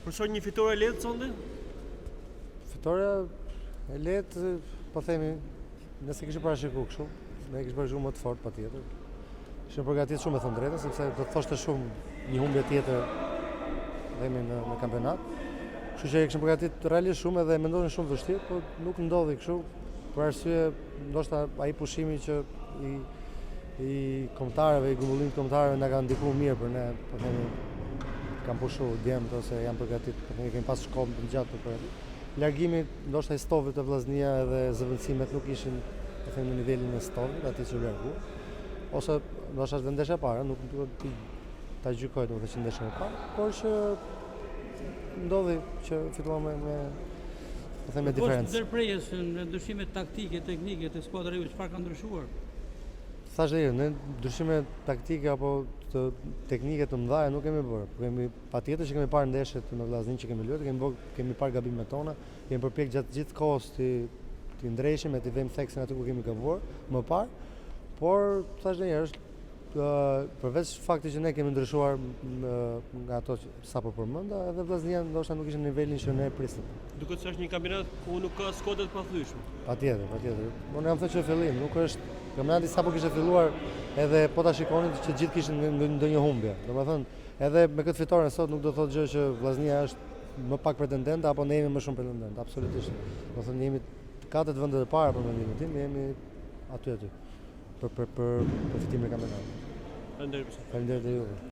Për shoh një fitore e lehtë sonte? Fitoria e lehtë, po themi, nëse kishim parashikuar kështu, ne kishim parashikuar më të fortë patjetër. Ishim përgatitur shumë me thënë drejtën, sepse do të thoshte shumë një humbje tjetër themi në në kampionat. Kështu që e kishim përgatitur realisht shumë edhe e mendonin shumë vështirë, por nuk ndodhi kështu për arsye ndoshta ai pushimi që i i kombëtareve, i grumbullimit të kombëtareve na ka ndikuar mirë për ne, po themi kanë pushu djemtë ose janë përgatit, po themi kemi pas kohë të gjatë për përgatit. Largimi ndoshta i Stovit te Vllaznia edhe zëvendësimet nuk ishin, po themi në nivelin e Stovit, atij që u largu. Ose ndoshta është dhe ndeshja e parë, nuk duhet të ta gjykoj domethënë që ndeshja e parë, por që ndodhi që fituam me, me po them me diferencë. Përpos ndërprerjes në ndryshimet taktike, teknike të skuadra juaj, çfarë ka ndryshuar? Thashë dhe ne ndryshime taktike apo të teknike të mëdha nuk kemi bërë. Po kemi patjetër që kemi parë ndeshjet me Vllazninë që kemi luajtur, kemi bërë, kemi parë gabimet tona, kemi përpjek gjatë gjithë kohës t'i t'i ndreqim e t'i vëmë theksin aty ku kemi gabuar më parë. Por thashë dhe një herë është përveç faktit që ne kemi ndryshuar nga ato që sapo përmenda, edhe Vllaznia ndoshta nuk ishte në nivelin që ne prisnim. Duket se është një kampionat ku nuk ka skuadra të pathyeshme. Patjetër, patjetër. Unë jam thënë që në fillim, nuk është kampionati sapo kishte filluar edhe po ta shikonin që gjithë kishin ndonjë humbje. Domethënë, edhe me këtë fitore sot nuk do thotë gjë që Vllaznia është më pak pretendente apo ne jemi më shumë pretendente, absolutisht. Domethënë jemi të katërt vendet e para për mendimin tim, jemi aty aty për për për për fitimin e kampionatit. Faleminderit. Faleminderit juve.